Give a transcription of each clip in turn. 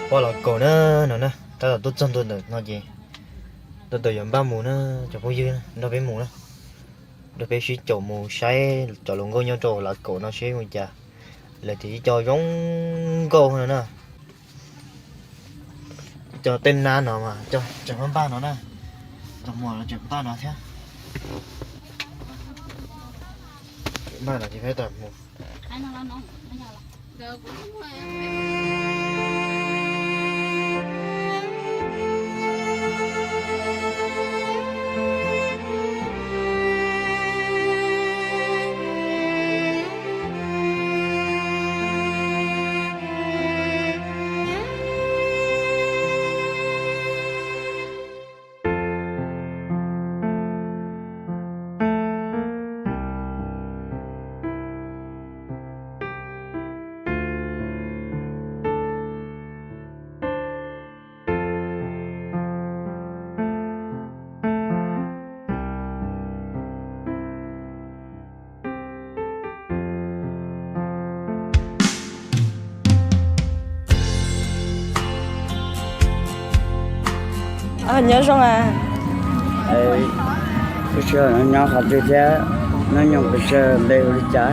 Poj Lav Kaum na, no na, tab tom tuaj txog ntua ntawm no ces tab tom yuav npaj mus na, cov phooj ywg, nrog peb mus na, nrog peb sib caum mus saib cov hluas nkauj nyob rau Lav Kaum no seb ua cas, lawv tias ib co zoo nkauj no na. Cov tej nab no mas cov tseem npaj no na, cov muam los tseem npaj no thiab. Npaj no ces peb tawm mus. Nyob zoo a. Nyob qhov twg thiab? Nyob nyob pes tsawg, npe hu li cas?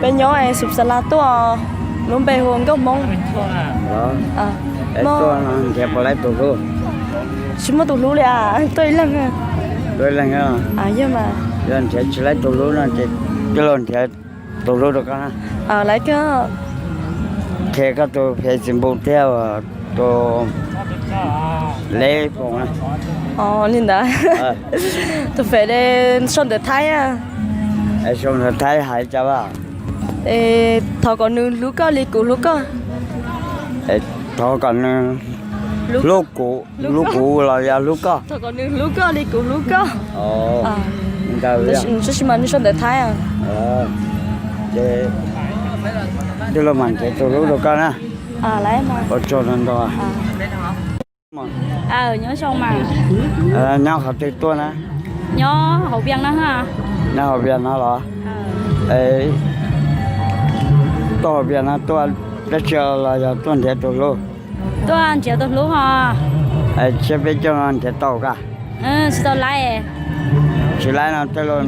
Peb nyob Xub Xas Las tuaj, lub npe hu Nkauj Hmoob. Tuaj no nrhiav puas laib tus hlub? Tsis muaj tus hlub li a, tuaj ib leeg. Tuaj ib leeg. Yog mas, yog nrhiav tsis laib tus hlub no ces coj los nrhiav tus hlub rau koj na. Laib kawg. Qhia koj tus Facebook thiab tus leb foos na. Li ntawd. Tus Fev sau ntawv Thaib. Sau ntawv Thaib hais cas as? Thov kom nws hlub koj li kuv hlub koj. Thov kom nws hlub kuv, hlub kuv los yog hlub koj? Thov kom nws hlub koj li kuv hlub koj. Tab sis mas nws sau ntawv Thaib. Ces tij laug mam nrhiav tus hlub rau koj na. Ua tsaug ntau ntau. Nyob zoo mas. Nyob qhov twg tuaj na? Nyob hauv Vias no. Nyob hauv Vias no los? Tuaj hauv Vias no tuaj dab tsi los yog tuaj nrhiav tus hlub? Tuaj nrhiav tus hlub ho. Saib peb coj no nrhiav tau ka? Tsis tau laib. Tsis laib no tej laug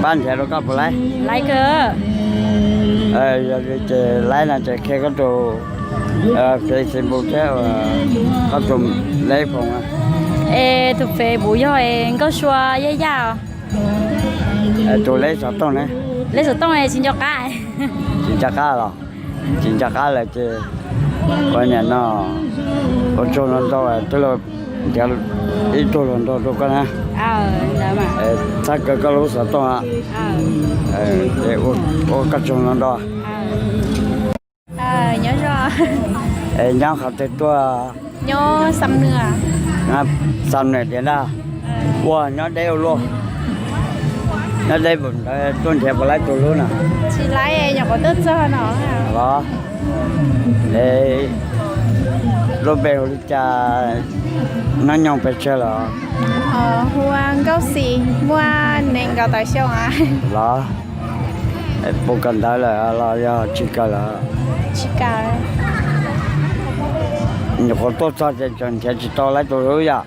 pab nrhiav rau koj puas laib? Laib kawg. Yog li ces laib no ces qhia koj tus Facebook thiab koj tus leb foos. Es tus Facebook yog Nkauj Sua Yaj Yaj. Tus leb xov tooj ne? Leb xov tooj tsis nco qab. Tsis nco qab los? Tsis nco qab lawm ces ua niam no, ua tsaug ntau ntau, tij laug nrhiav ib tug hluas nraug rau koj na. Txhawb kawg koj lub xov tooj. Ces ua koj tsaug ntau ntau. Nyob qhov twg tuaj? Nyob Xam Nwm tiag ntag. Ua nyob deb ua luaj. Nyob deb npaum ntawd tuaj nrhiav puas laib tus hlub na? Tsis laib, nyuam qhuav tuaj txog no. Los, es lub npe hu li cas, nyob nyoog pes tsawg lawm? Hu ua Nkauj Xis, muaj nees nkaum tawm xyoo. Los, puas kawm ntawv lawm los yog tsis kawm lawm? Tsis kawm. Nyuam qhuav tuaj txog ces tseem nrhiav tsis tau laib tus hlub yom?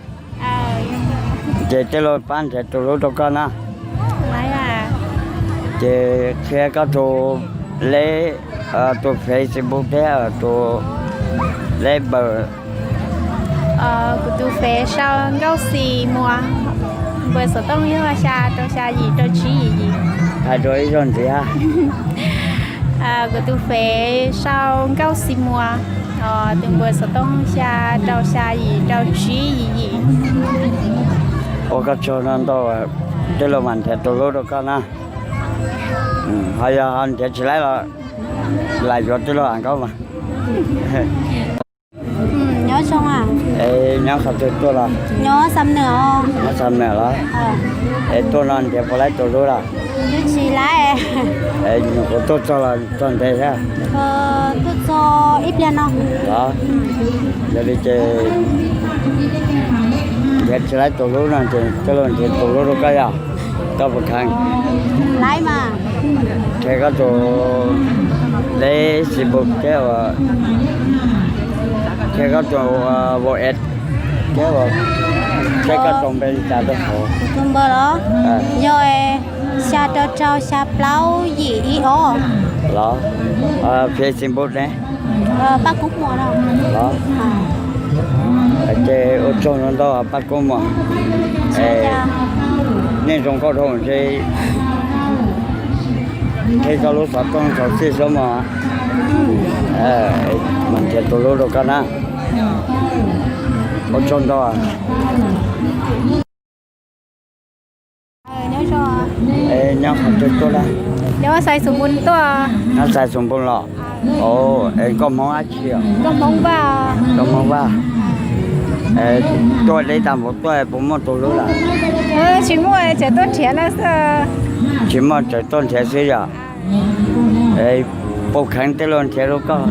Ces tij laug pab nrhiav tus hlub rau koj na. Ces qhia koj tus leb, tus Facebook thiab tus leb npawb. Kuv tus Fev sau Nkauj Xis Muas, npawb xov tooj yog xya rau xya yim rau tsib yim yim. Hais dua ib zaug ntxiv. Kuv tus Fev sau Nkauj Xis Muas, tus npawb xov tooj xya rau xya yim rau tsib yim yim. Ua koj tsaug ntau ntau, tij laug mam nrhiav tus hlub rau koj na. Ho yog ho nrhiav tsis laib los lam yuav tij laug am nkaub mas. Nyob zoo. Es nyob qhov twg tuaj los? Nyob Xam Nwm. Nyob Xam Nwm los? Es tuaj no nrhiav puas laib tus hlub los? Twb tsis laib. Es nyuam qhuav tuaj txog los txog ntev thiab? Tuaj txog ib pliag no. Los, yog li ces nrhiav tsis laib tus hlub no ces coj los nrhiav tus hlub rau koj yog? Koj puas kheev? Laib mas. Qhia koj tus leb Facebook thiab uas Qhia koj tus Vauv, thiab saib koj tus npe li cas rau hauv. Tus npe los yog xya rau rau xya plaub yim ib ob. Los, Facebook ne? Paj Koob Muas los. Ces ua tsaug ntau ntau Paj Koob Muas. Nej zoo nkauj dhau ntshe, qhia koj lub xov tooj txhob txij xwb mog. Mas nrhiav tus hlub rau koj na. Ua tsaug ntau. Nyob qhov twg tuaj na? Nyob Xais Xus Npus tuaj. Nyob Xais Xus Npus los? Es koj Hmoob dab tsi os? Koj Hmoob Vaj. Koj Hmoob Vaj. Tuaj deb tag npaum tuaj puas muaj tus hlub lawm? Tsis muaj, tseem tuaj nrhiav no xwb. Tsis muaj tseem tuaj nrhiav xwb yom? Puas kheev tej luag nrhiav rau koj?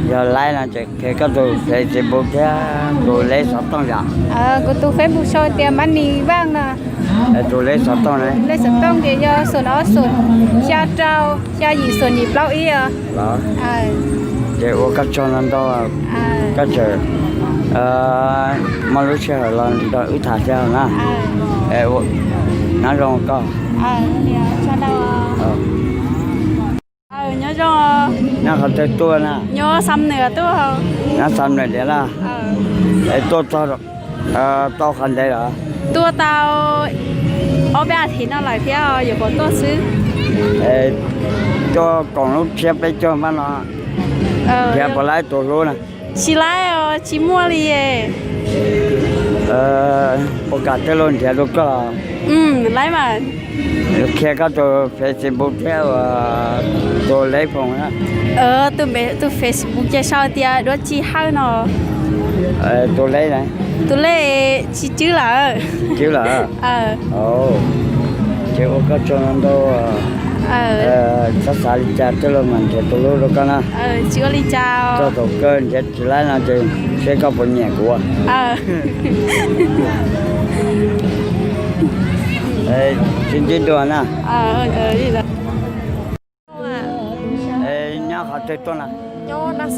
Yog laib no ces qhia koj tus Facebook thiab tus leb xov tooj yom? Kuv tus Facebook sau tias Mab Nis Vaj no. Tus leb xov tooj ne? Leb xov tooj ces yog xoom ob xoom xya rau xya yim xoom yim plaub ib os. Los, ces ua koj tsaug ntau ntau, koj tseem muaj lub sij hawm los nrog wb tham thiab na. Nyob zoo koj. Nyob zoo. Nyob qhov twg tuaj na? Nyob Xam Nwm tuaj. Nyob Xam Nwm tiag na. Es tuaj tau qhov ntev lawm? Tuaj tau ob peb as thiv no lawm thiab, yuav kom tuaj xwb. Tuaj koom lub tsiab peb caug npaj no, nrhiav puas laib tus hlub na? Tsis laib os, tsis muaj li. Puas kam tej luag nrhiav rau koj? Laib mas. Qhia koj tus Facebook thiab tus leb foos. Tus Facebook ces sau tias Duab Tsis Hawj no. Tus leb na? Tus leb Tsis Cwb lawm. Tsis Cwb lawm. Ces ua koj tsaug ntau. Txhob xav li cas, tej laug mam nrhiav tus hlub rau koj na. Tsis ua li cas. Txog thaum kawg nrhiav tsis laib no ces seb koj puas nyiam kuv. Sib ntsib dua na. Nyob qhov twg tuaj na? Nyob Nas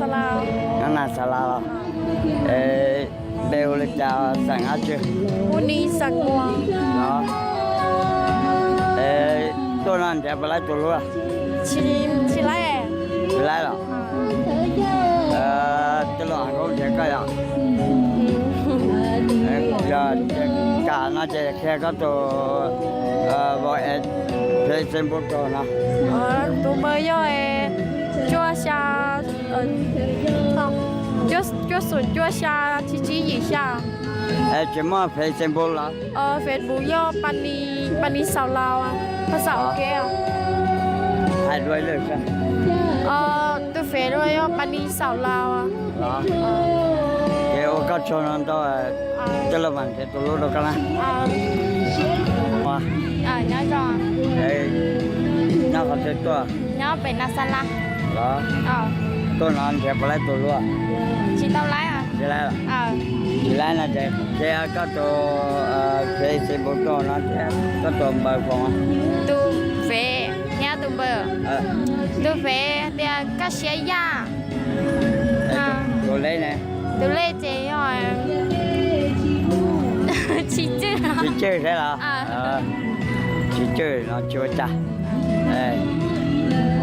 Xas Las los? Npe hu li cas, xeem dab tsi? Tuaj no nrhiav puas laib tus hlub? Tsis laib los? Tej laug hais nkaub nrhiav koj yom? Yog kam no ces qhia koj tus Facebook no. Tus npawb yog cuaj xya, cuaj xoom cuaj xya tsib tsib yim xya. Tsis muaj Facebook los? Facebook yog Pas Nis Xaus Laus, phas xas ua ke. Hais dua ib lwm. Tus Fev yog Pas Nis Xaus Laus. Ces ua koj tsaug ntau, tej laug mam nrhiav tus hlub rau koj na. Nyob qhov twg tuaj? Nyob pem Nas Xas Las. Los, tuaj no nrhiav puas laib tus hlub? Tsis tau laib. Tsis laib los? Tsis laib no ces qhia koj tus Facebook tuaj no thiab koj tus npawb foos. Tus Fev thiab tus npawb. Tus Fev tias Kaj Siab Yaj. Tus leb ne? Tus leb ces yog Tsis Cwb. Tsis Cwb thiab los? Tsis Cwb no tsis ua cas.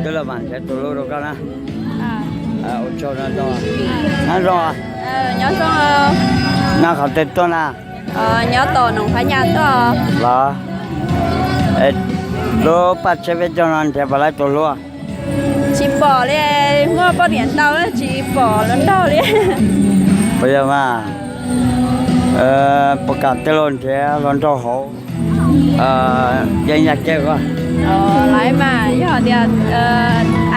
Twb los mam nrhiav tus hlub rau koj na. Ua tsaug no tau. Nyob zoo. Nyob zoo. Nyob qhov twg tuaj na? Nyob tom Noom Phab Nyas tuaj. Los, lub paj tshiab peb caug no nrhiav puas laib tus hlub? Tsis pom li, muaj poj niam ntau tsis pom los nraug li. Puas yog mas? Puas kam tej laug nrhiav los nraug hauv yeeb yaj kiab ko? Laib mas, yog tias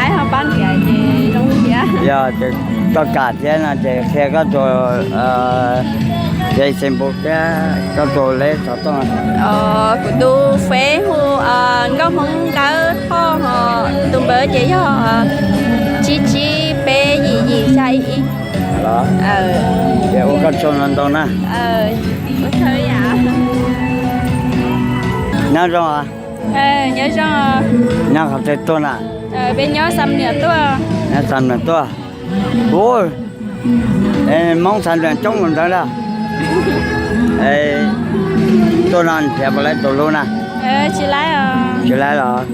aib ho pab nrhiav ces zoo thiab. Yog tias koj kam thiab no ces qhia koj tus Facebook thiab koj tus leb xov tooj. Kuv tus Fev hu Nkauj Hmoob Dawb Thoj, ho tus npawb ces yog tsib tsib peb yim yim xya ib ib. Los, ces ua koj tsaug ntau ntau na. Nyob zoo. Nyob zoo. Nyob qhov twg tuaj na? Peb nyob Xam Nwm tuaj. Nyob Xam Nwm tuaj. Ua, Hmoob Xab Nplas coob mus ntawd na. Tuaj no nrhiav puas laib tus hlub na? Tsis laib los?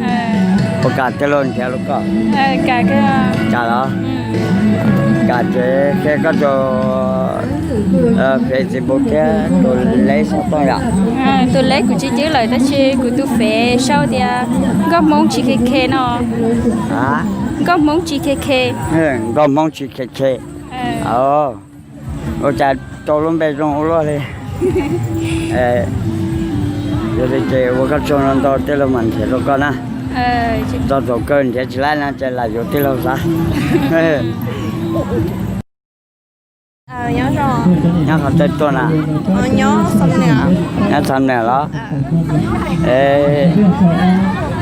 Puas kam tij laug nrhiav rau koj? Kam los? Kam ces qhia koj tus Facebook thiab tus leb xov tooj yom. Tus leb kuv tsis cwb lawm tab sis kuv tus fev sau tias Nkauj Hmoob Tsis Khe Khe no. Nkauj Hmoob Tsis Khe Khe. Nkauj Hmoob Tsis Khe Khe. Ua cas rau lub npe zoo ua luaj li. Yog li ces ua koj tsaug ntau ntau, tij laug mam nrhiav rau koj na. Txog thaum kawg nrhiav tsis laib no ces lam yuav tij laug xav. Nyob qhov twg tuaj na? Nyob Xam Nws los?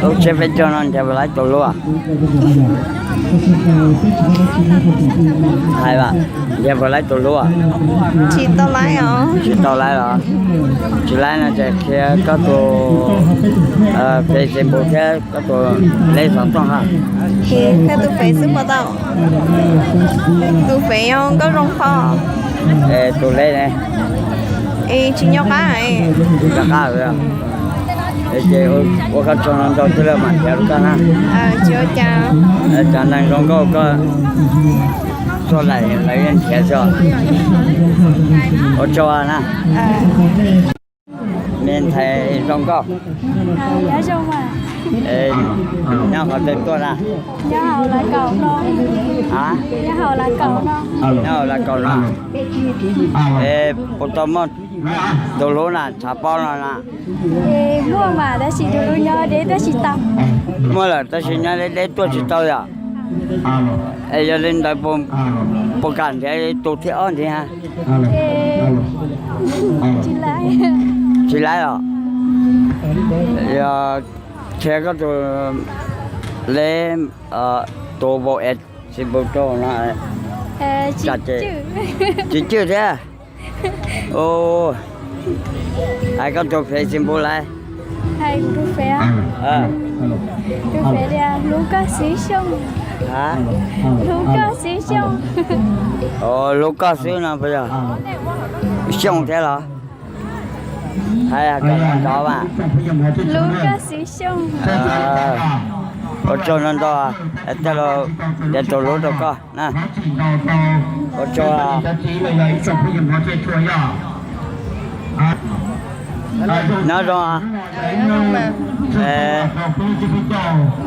Lub tsiab peb caug no nrhiav puas laib tus hlub? Hais vas, nrhiav puas laib tus hlub? Tsis tau laib los? Tsis laib no ces qhia koj tus Facebook thiab koj tus leb xov tooj hab. Tus fev xwb puas tau? Tus fev yog Nkauj Zoo Qhov. Tus leb ne? Tsis nyob qab. Nyob qab. Ces ua koj tsaug ntau, tij laug mam nrhiav rau koj na. Cov neeg zoo nkauj koj tuaj lawm lawv yeej nrhiav xwb. Ua tsaug na. Me ntxhais zoo nkauj. Nyob qhov twg tuaj na? Nyob hauv Laj Kaum no. Nyob hauv Laj Kaum no. Es puas tau muaj tus hlub na, tshav pob no na? Muaj mas tab sis tus hlub nyob deb tuaj tsis tau. Muaj lawm tab sis nyob deb deb tuaj tsis tau yom. Es yog li ntawd puas kam nrhiav tus thib ob nrhiav? Tsis laib los? Yog qhia koj tus leb, tus vau es tsis npau rau no. Tsis cwj thiab. Hais koj tus Facebook lawm. Tus fev, tus fev tias hlub koj xwb Xyooj. Hlub koj xwb Xyooj. Hlub koj xwb no puas yog Xyooj thiab los? Hais kom nrov nrov mas. Hlub koj xwb Xyooj. Ua tsaug ntau ntau, tij laug nrhiav tus hlub rau koj na. Ua tsaug. Nyob zoo.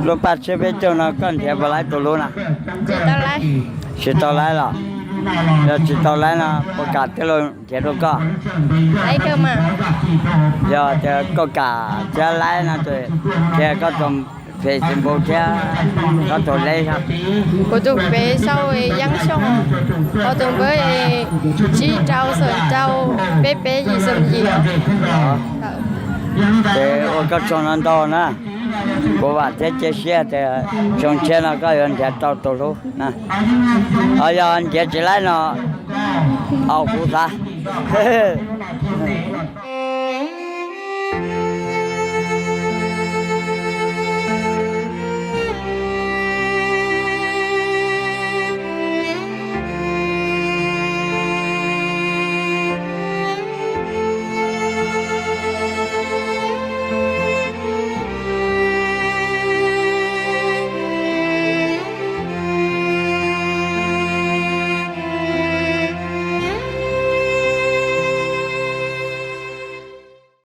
Lub paj tsiab peb caug no koj nrhiav puas laib tus hlub na? Tsis tau laib los? Yog tsis tau laib no puas kam tij laug nrhiav rau koj? Yog tias koj kam thiab laib no ces qhia koj tus Facebook thiab koj tus leb. Kuv tus fev sau Yeeb Xyooj, ho tus npawb tsib rau xoom rau peb peb yim xoom yim. Ces ua koj tsaug ntau ntau na. Kuv vam thiab cia siab tias xyoo tshiab no koj yuav nrhiav tau tus hlub na. Ho yog nrhiav tsis laib no, au kuv xav.